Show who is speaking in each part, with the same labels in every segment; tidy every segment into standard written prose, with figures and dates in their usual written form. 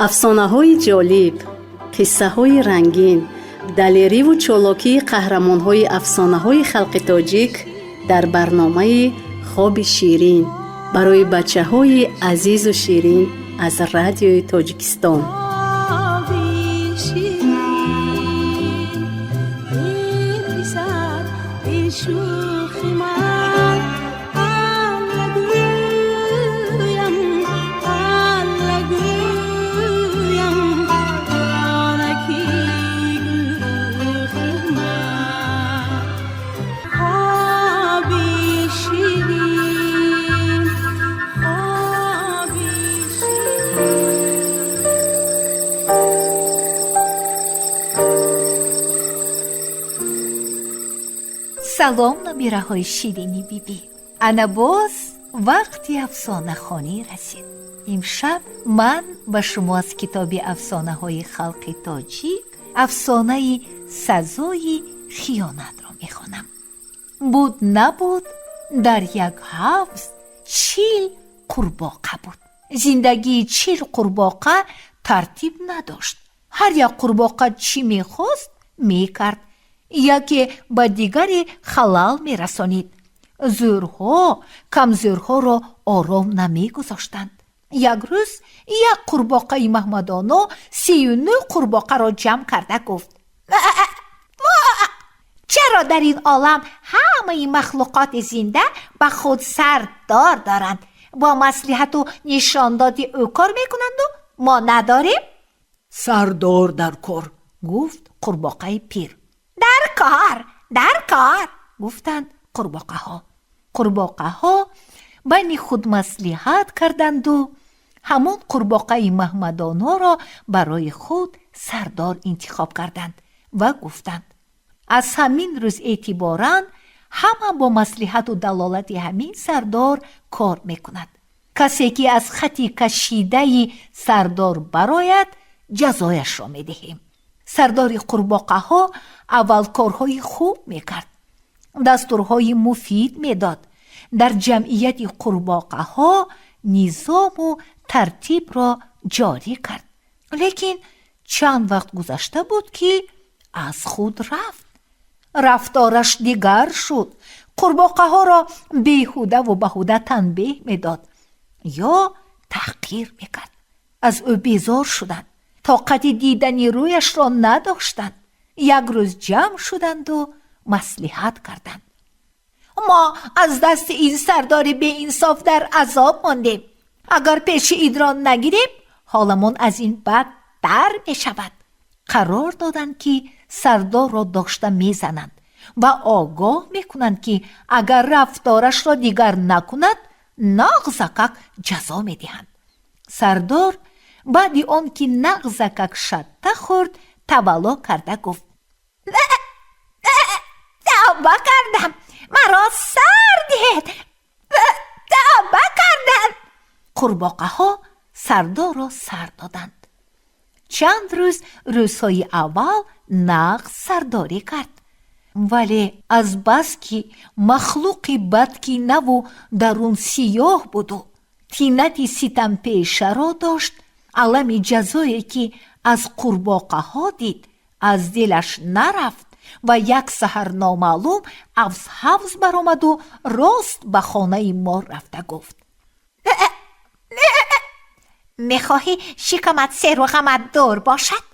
Speaker 1: Афсонаҳои ҷолиб, қиссаҳои рангин, далериву чолокии қаҳрамонҳои афсонаҳои халқи тоҷик дар барномаи «Хоби ширин» барои бачаҳои азизу ширин аз Радиои Тоҷикистон.
Speaker 2: Салом, набираҳои ширини бибӣ! Ана боз вақти афсонахонӣ расид. Имшаб ман ба шумо аз китоби афсонаҳои халқи тоҷик афсонаи «Сазои хиёнатро» мехонам. Буд, набуд, дар як ҳавз 40 қурбоқа буд. Зиндагии 40 қурбоқа тартиб надошт. Ҳар як қурбоқа чӣ мехост, мекард, яке ба дигаре халал мерасонид. Зӯрҳо камзӯрҳоро ором намегузоштанд. Як рӯз як қурбоқаи маҳмадоно 39 қурбоқаро ҷамъ карда гуфт: «Чаро дар ин олам ҳамаи махлуқоти зинда ба худ сардор доранд, бо маслиҳату нишондоди ӯ кор мекунанду мо надорем?»
Speaker 3: «Сардор дар кор»,
Speaker 2: гуфт қурбоқаи пир. «Дар кор, дар кор», гуфтанд қурбоқаҳо. Қурбоқаҳо байни худ маслиҳат карданду ҳамон қурбоқаи маҳмадоноро барои худ сардор интихоб карданд ва гуфтанд: аз ҳамин рӯз эътиборан ҳама бо маслиҳату далолати ҳамин сардор кор мекунад. Касе ки аз хати кашидаи сардор барояд, ҷазояшро медиҳем. Сардори қурбоқаҳо аввал корҳои хуб мекард, дастурҳои муфид медод, дар ҷамъияти қурбоқаҳо низому тартибро ҷорӣ кард. Лекин чанд вақт гузашта буд, ки аз худ рафт. Рафтораш дигар шуд. Қурбоқаҳоро беҳудаву баҳуда танбеҳ медод ё таҳқир мекард. Аз ӯ безор шуданд, тоқати дидани рӯяшро надоштанд. Як рӯз ҷамъ шуданду маслиҳат карданд: «Мо аз дасти ин сардори беинсоф дар азоб мондем. Агар пеши инро нагирем, ҳоламон аз ин бадтар мешавад». Қарор доданд, ки сардорро дошта мезананд ва огоҳ мекунанд, ки агар рафторашро дигар накунад, нағзакак ҷазо медиҳанд. Сардор баъди он ки нағзакак шатта хӯрд, тавалло карда гуфт: «Тавба кардам, маро сар диҳед, тавба кардам». Қурбоқаҳо сардорро сар доданд. Чанд рӯз, рӯзҳои аввал нағз сардорӣ кард, вале азбаски махлуқи бадкинаву дарун сиёҳ буду тинати ситампешаро дошт, алами ҷазое ки аз қурбоқаҳо дид, аз дилаш нарафт ва як саҳар номаълум аз ҳавз баромаду рост ба хонаи мор рафта гуфт: «Мехоҳӣ шикамат серу ғамат дур бошад?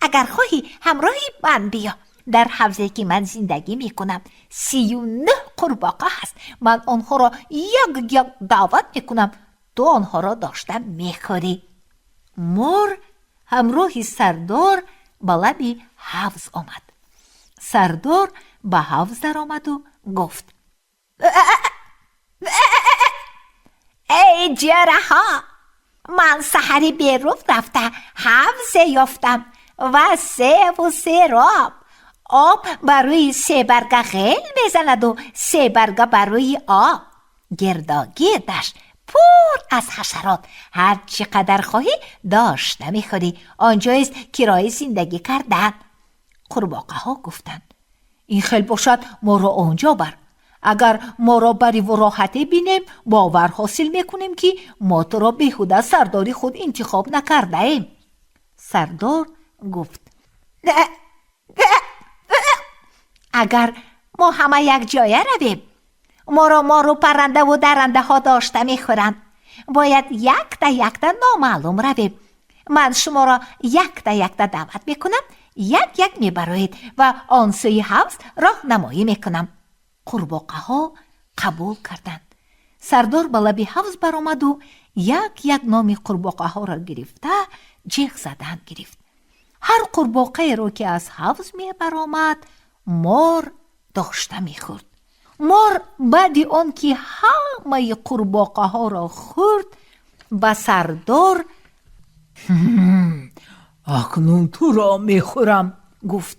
Speaker 2: Агар хоҳӣ, ҳамроҳи ман биё. Дар ҳавзе ки ман зиндагӣ мекунам, 39 қурбоқа ҳаст. Ман онҳоро як як даъват мекунам, ту онҳоро дошта мехӯрӣ». Мор ҳамроҳи сардор ба лаби ҳавз омад. Сардор ба ҳавз даромаду гуфт: «Эй ҷараҳо, ман саҳари берун рафта ҳавзе ёфтам ва севу сероб. Об ба рӯи себарга ғел мезанаду себарга ба рӯи об. Гирдогирдаш пур аз ҳашарот. Ҳар чӣ қадар хоҳӣ, дошта мехӯрӣ. Он ҷоест кирои зиндагӣ кардан». Қурбоқаҳо гуфтанд: «Ин хел бошад, моро он ҷо бар. Агар моро бариву роҳате бинем, бовар ҳосил мекунем, ки мо туро беҳуда сардори худ интихоб накардаем». Сардор гуфт: Агар мо ҳама якҷоя равем, моро мору паррандаву дарандаҳо дошта мехӯранд. Бояд якта якта номаълум равем. Ман шуморо якта якта даъват мекунам, як як мебароед ва он сӯи ҳавз роҳнамоӣ мекунам. Қурбоқаҳо қабул карданд. Сардор ба лаби ҳавз баромаду як як номи қурбоқаҳоро гирифта, ҷеғ задан гирифт. Ҳар қурбоқаеро ки аз ҳавз мебаромад, мор дошта мехӯрд. Мор баъди он ки ҳамаи қурбоқаҳоро хӯрд, ба сардор:
Speaker 3: Акнун туро мехӯрам,
Speaker 2: гуфт.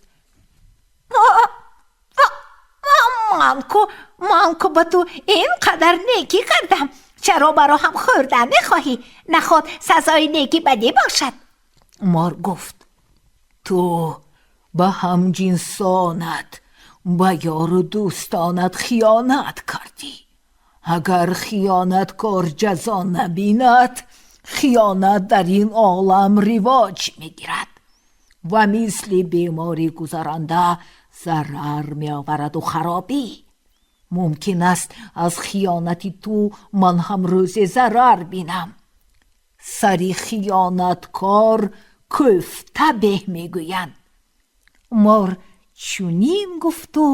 Speaker 2: Ман ку ба ту ин қадар некӣ кардам, чаро маро ҳам хӯрдан мехоҳӣ? Наход сазои некӣ бадӣ бошад?
Speaker 3: Мор гуфт: Ту ба ҳамҷинсонат, ба ёру дӯстонат хиёнат кардӣ. Агар хиёнаткор ҷазо набинад, хиёнат дар ин олам ривоҷ мегирад ва мисли беморӣ гузаранда зарар меовараду харобӣ. Мумкин аст, аз хиёнати ту ман ҳам рӯзе зарар бинам. Сари хиёнаткор кӯфта беҳ, мегӯянд.
Speaker 2: Мор чунин гуфту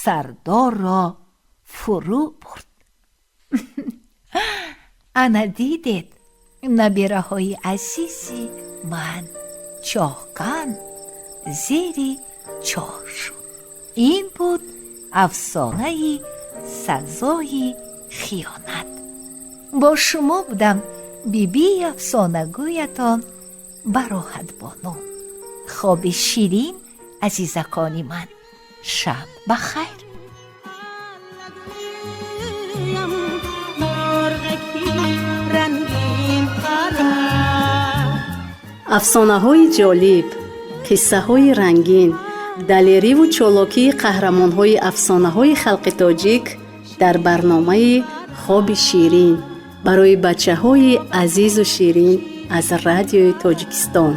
Speaker 2: сардорро фурӯ бурд. Ана дидед, набираҳои азизи ман, чоҳкан зери чоҳ шуд. Ин буд афсонаи сазои хиёнат. Бо шумо будам бибии афсонагӯятон Бароҳатбону. Хоби ширин, азизакони ман, шаб ба хайр.
Speaker 1: Афсонаҳои ҷолиб, қиссаҳои рангин, далериву чолокии қаҳрамонҳои афсонаҳои халқи тоҷик дар барномаи «Хоби ширин» барои бачаҳои азизу ширин аз Радиои Тоҷикистон.